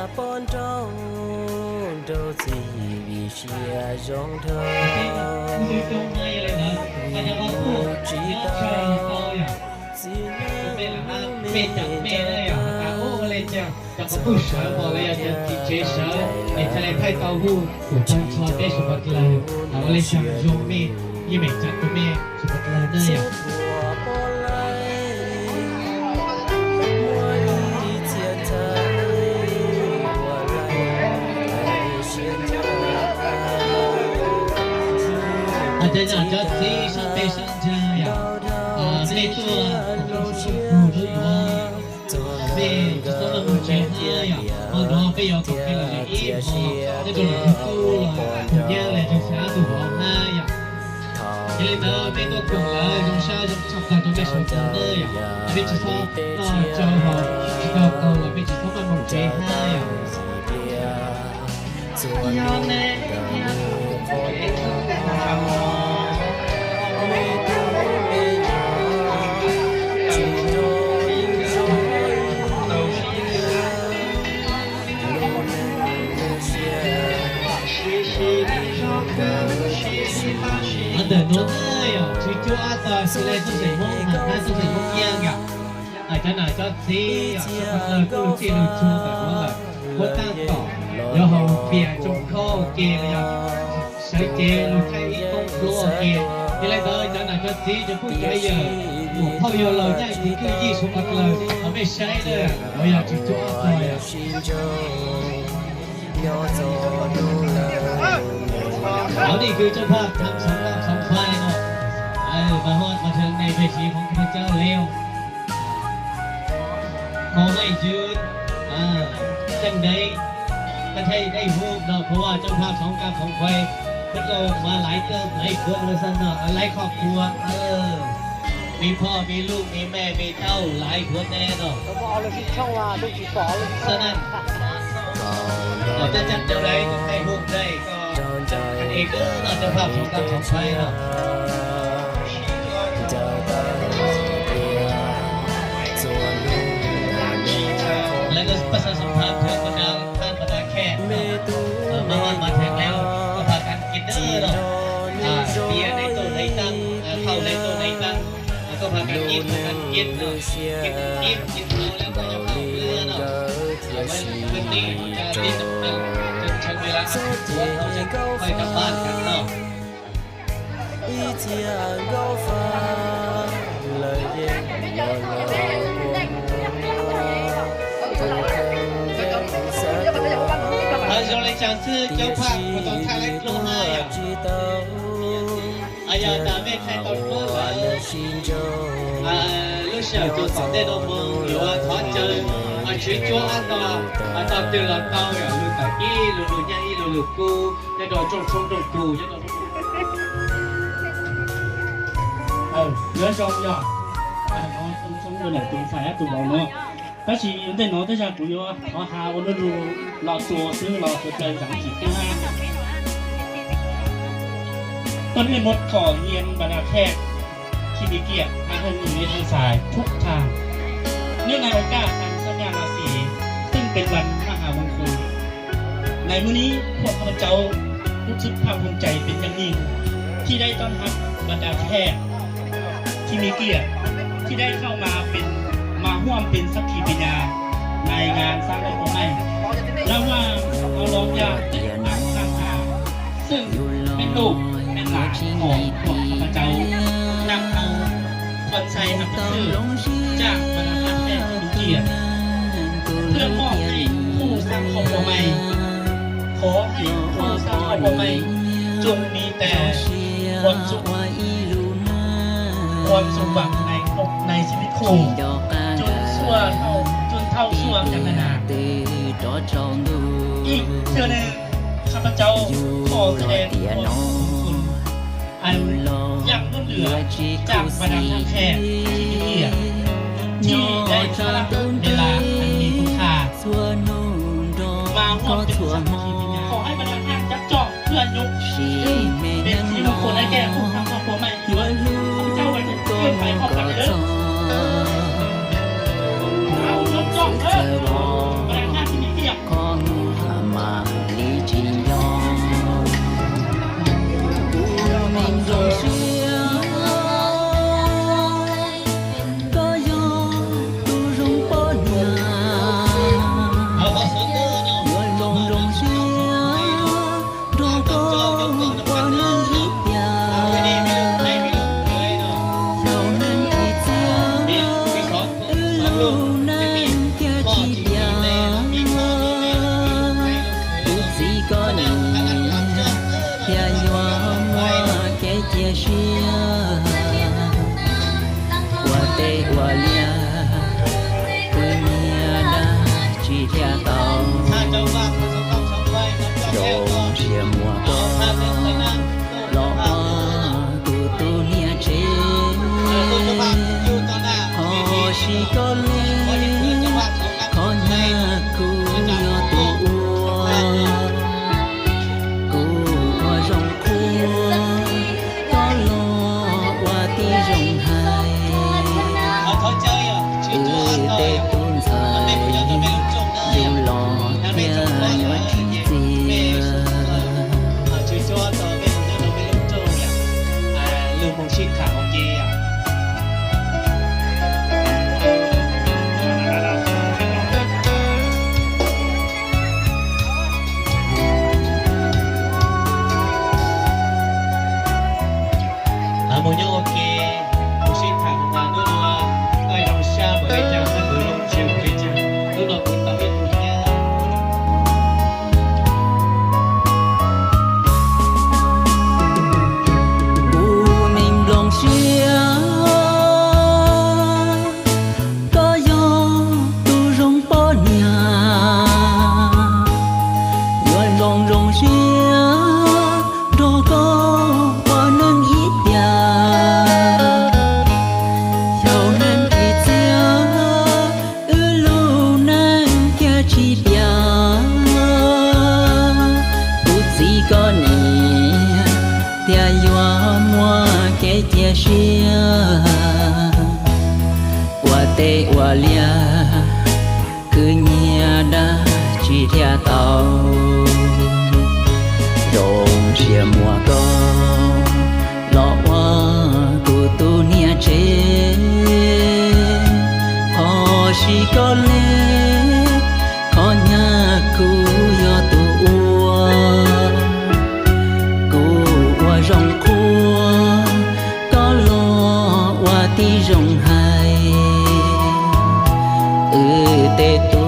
အတၢ်ၼႃႇၸွတ်ႇသီ သၢင်ႈပႄသၢင်ႈၸႂ်ယဝ်ႉ ဢႃႇ ၼႂ်းတူဝ်ၶွင်ၵူႈၵူႈ မႄႈ ၸွမ်းၼႃႈမူႇၸေႊ ဢႃႇ ဢေႃႈ ၼေႃႈ ပႆႇယွၼ်းၶွပ်ႈၶႆႈလႄႈ ဢီး ဢေႃႈ ၼႂ်းတူဝ်ၶွင်ၵူႈၵူႈ ၼႂ်းတူဝ်ၶွင်ၵူႈၵူႈ ယႃႇလႄႈ ၸဝ်ႈသြႃႇတူႈႁေႃႁႃးယဝ်ႉ ယႃႇလႄႈ ၼေႃႈ ပဵၼ်တူဝ်ၵူၼ်းလႄႈ ယွင်ႈသျႃး ယွင်ႈသျႃး ၸဝ်ႈမႄႈသူၸဝ်ႈၼေႃႈယဝ်ႉ ဢၼ်ပဵၼ်ၸဝ်ႈ ၼေႃႈ ၸဝ်ႈႁေႃ ၸဝ်ႈၵဝ်ႇ ဢၼ်ပဵၼ်ၸဝ်ႈမၢၼ်ႈမူႇၸေႊႁႃးယဝ်ႉ မၼ်းတေႃႇၼူၼ်းဢိူၺ်း ဢႃႈ ၸူႉၸူႉဢႃးတေႃႈ သူလႄႈ သူသႂ်ႇမူင်းႁၢင်ႈ သူသႂ်ႇမူင်းယၢင်ႈဢႃႈ ဢႃႈ ၸၢၼ်ႇၼႃႇ ၸွတ်ႇသီႇဢႃႈ သူၶွပ်ႈၼႃႈ ၵူႈၸီႉလူႇၸူႉ တႄႇမူင်းဢႃႈ ၵူၼ်းတၢင်ႇတေႃႇ ယဝ်ႉႁဝ်းပဵၼ်ၸုမ်းၶဝ်ၵႄႈယဝ်ႉ သႂ်ႇၵႄႈ လူႇထႆးဢိတ်းၵူၼ်းၵူၼ်းၵႄႈ ယဝ်ႉလႄႈ ၸၢၼ်ႇၼႃႇ ၸွတ်ႇသီႇ ၸဝ်ႈၽူႈၸႂ်ယႂ်ႇ ဢူဝ်ႈ ၽဝ်ႉယဝ်ႉ လႄႈ ၸၢၼ်ႇၼႃႇ ၸွတ်ႇသီႇ ၸဝ်ႈၽူႈၸႂ်ယႂ်ႇ ဢဝ်မႄႈသႂ်ႇလႄႈ ဢဝ်ယႃႈၸူႉၸူႉဢႃးတေႃႈယဝ်ႉ ဢဝ် ၼီႈၶိုဝ် ເຈົ້າພາບທັງສອງຝ່າຍເນາະ ເອີ ມາຮອດມາເຖິງໃນເວທີຂອງຂ້າພະເຈົ້າແລ້ວ ຂໍໃຫ້ຢືນ ເອີ ຈັ່ງໃດ ກໍໃຫ້ໄດ້ຮູບເນາະ ເພາະວ່າເຈົ້າພາບສອງການຂອງຂ້ອຍ ເພິ່ນກໍມາຫຼາຍເຕີບ ຫຼາຍຄົນວ່າຊັ້ນເນາະ ຫຼາຍຄອບຄົວ ເອີ ມີພໍ່ ມີລູກ ມີແມ່ ມີເຕົ້າ ຫຼາຍຄົນແນ່ເນາະ ສະນັ້ນ ເອີ ຈະຈັດແນວໃດ ໃຫ້ຮູບໄດ້ ກໍຈັດກັນເອງເດີເນາະ ເຈົ້າພາບສອງການຂອງໄທເນາະ ແລະກໍປະຊາສຳພັນເຖິງບັນດາທ່ານບັນດາແຂກເນາະ ເອີ ມາຮອດມາເຖິງແລ້ວ ກໍພາກັນກິນເດີເນາະ ອາ ເບຍໃນໂຕໃນຕັ່ງ ເຂົ້າໃນໂຕໃນຕັ່ງ ແລ້ວກໍພາກັນກິນ ພາກັນກິນເນາະ ກິນ ກິນ ກິນເຂົ້າແລ້ວກໍຈະເຂົ້າເຮືອເນາະ ເອີ ມື້ນີ້ຈະຫຼິ້ນນຳກັນຈົນເຖິງເວລາອັນສົມຄວນ ເຮົາຈະຄ່ອຍກັບບ້ານກັນເນາະ တႄႉ ၸိုင် ၸိုင် ၸိုင် ၸိုင် တူဝ်ၼႆႉ တူဝ်ၾၢႆႇ တူဝ်ဢဝ်ၼေႃႈ တႄႉ သီႇ ယူႇတႄႉၼေႃႈ တႄႉ ၸၢၵ်ႈ ၵူႈယူႇ ၶေႃႈႁႃႈ ဢူဝ်ႈ လူႇ လူႇ လေႃႇတူဝ် သိုဝ်ႉလေႃႇတူဝ် ၸႂ်ၸၢင်ႇၸိတ်ႉ ၼႃႈ။ တွၼ်ႈဢၼ်မူတ်း ၶေႃႈႁဵၼ်း ပၼ်ၼႃႈၶႅၵ်ႇ တီႈမီးၵဵတ်ႉ ဢၼ်မီးသၢႆ ထုၵ်ႇထၢၼ်ႈ ເນື່ອງໃນໂອກາດ ອັນສັນຍາລາສີ ຊຶ່ງເປັນວັນມະຫາມົງຄົນ ໃນມື້ນີ້ ພວກຂ້າພະເຈົ້າ ຮູ້ສຶກພາກພູມໃຈເປັນຢ່າງຍິ່ງ ທີ່ໄດ້ຕ້ອນຮັບບັນດາແຂກ ທີ່ມີກຽດ ທີ່ໄດ້ເຂົ້າມາເປັນ ມາຮ່ວມເປັນສັກຂີພະຍານໃນງານສ້າງຄອບຄົວໃໝ່ ລະຫວ່າງເຮົາລອງຢາກເຮັດຕາມຄາດຫາ ຊຶ່ງເປັນລູກເປັນຫຼານຂອງພວກຂ້າພະເຈົ້າ ນຳເອົາ ຄວນໄຊອັນປະເສີດ ຈາກບັນດາທ່ານແຂກທີ່ມີກຽດ ເພື່ອມອບໃຫ້ຄູ່ສ້າງຄອບຄົວໃໝ່ ຂໍໃຫ້ຄູ່ສ້າງຄອບຄົວໃໝ່ ຈົ່ງມີແຕ່ຄວາມສຸກ ຄວາມສົມຫວັງໃນ ໃນຊີວິດຄູ່ ຈົນຊົ່ວເທົ່າ ຈົນເທົ່າຊົ່ວກັນນານໆ ອີກເທື່ອໜຶ່ງ ຂ້າພະເຈົ້າຂໍສະແດງຄວາມຂອບຄຸນ ອັນຢ່າງລົ້ນເຫຼືອຈາກບັນດາທ່ານແຂກທີ່ມີກຽດ ທີ່ໄດ້ສະຫຼະເວລາອັນມີຄຸນຄ່າ ມາຮ່ວມເປັນສັກຂີພະຍານ ຂໍໃຫ້ບັນດາທ່ານຈັບຈອງເພື່ອຍົກຂຶ້ນເປັນສິລິມຸງຄຸນໃຫ້ແກ່ຄູ່ສ້າງຄອບຄົວໃໝ່ ເພື່ອຂ້າພະເຈົ້າໄດ້ເຄື່ອນໄປພ້ອມກັນເດີ ເອົາ ຍົກຈອງເດີ ບັນດາທ່ານທີ່ມີກຽດ. ກໍລອກວ່າກູຕູເນຍເຈ ພໍຊິກໍເລ ຂໍຍາກກູຍໍຕູອັວ ກູອັວຈອງຄົວ ກໍລອກວ່າຕີຈົງໄຮ ອືເຕຕູ